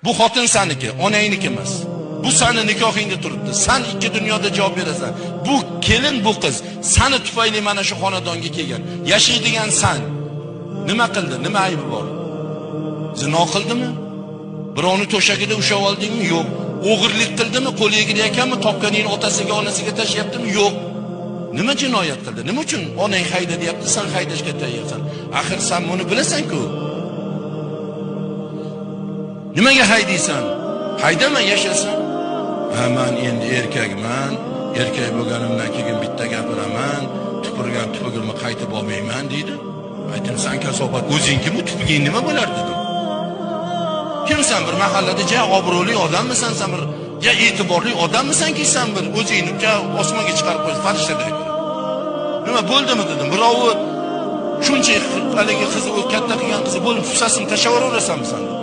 Bu xotin saniki, onangniki emas. Bu sani nikohingda turibdi. San ikki dunyoda javob berasan. Bu kelin, bu qiz sani tufayli mana shu xonadonga kelgan. Yashaydigan san. Nima qildi? Nima aybi bor? Zino qildimi? Birovni to'shagida ushlab oldingmi? Yo'q. O'g'irlik qildimi? Qo'liga girayotganmi? Topganingni otasiga, onasiga tashlayaptimi? Yo'q. Nima jinoyat qildi? Nima uchun onang hayda deyapti, sen haydashga tayyorsan? Axir sen buni bilasan-ku. Nimaga haydaysan? Haydama, yashasin. Ha, men endi erkakman. Erkak bo'lganimdan keyin bitta gapiraman, tupurgan tupugimni qaytib olmayman deydi. Aytdim, sen kasofat, o'zing kim, bu tupuging nima bo'lar dedim. Kimsan, bir mahallada ja obro'li odammisan sen, bir ja e'tiborli odammisanki sen, bir o'zingni ja osmonga chiqarib qo'y, farishtaday qilib. Nima bo'ldimi dedim. Birovi shuncha haligi qizi katta qilgan qizi bo'lib, pufsasini tashlayverasanmi sen dedim.